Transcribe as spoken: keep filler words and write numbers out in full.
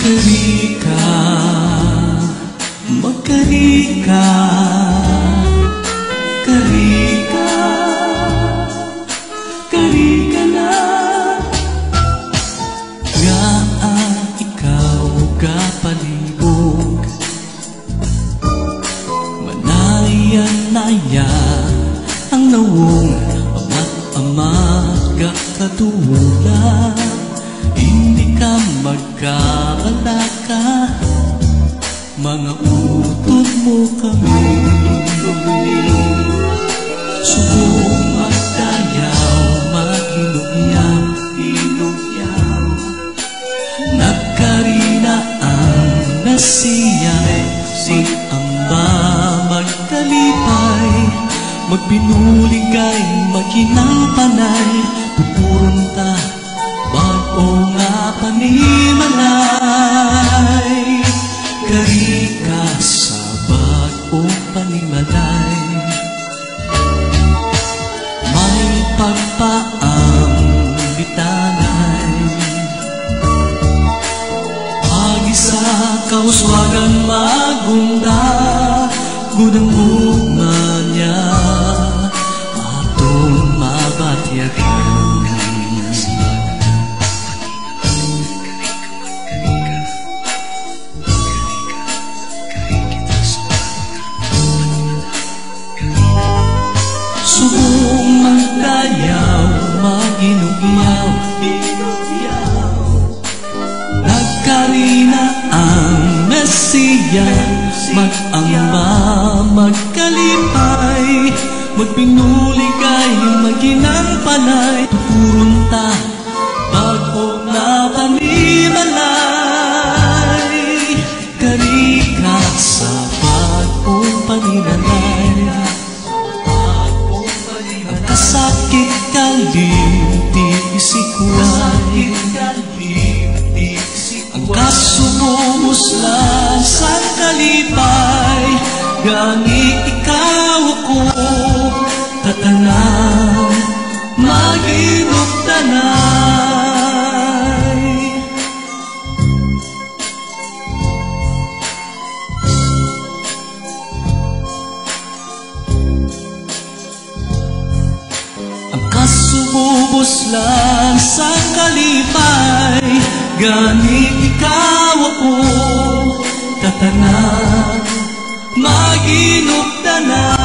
Kari ka, magkari ka, kari ka, kari ka na. Ngaa ikaw gapalibog? Manayan-nayan ang nawong, amat-amat gakadula. Hindi ka magkabalaka, mga utod mo kami. Subong magdayaw, maghinugyaw, hinugyaw. Nagkari na ang Mesiyas, mag-amba, magkalipay, magbinuligay, maghinang panay, tukuron ta bag-o nga panimalay. Kari ka sa bag-ong panimalay. May pagpaambitanay. Agi sa kauswagan magunda, gudang gugma niya aton mabatyagan. Subong magdayaw, maghinugyaw, hinugyaw. Nagkari na ang Mesiyas, mag-amba, magkalipay, magbinuligay, maghinang panay, tukuron ta bag-o nga panimalay. Kari ka sa bag-ong panimalay. Ang kasakit kalimti isikula. Ang kasubong buslan sang kalipay. Gani ikaw ako, katanan, maginugdanay. Ang kasububos lang sang kalipay, gani ikaw ako, katanan, maginugdanay.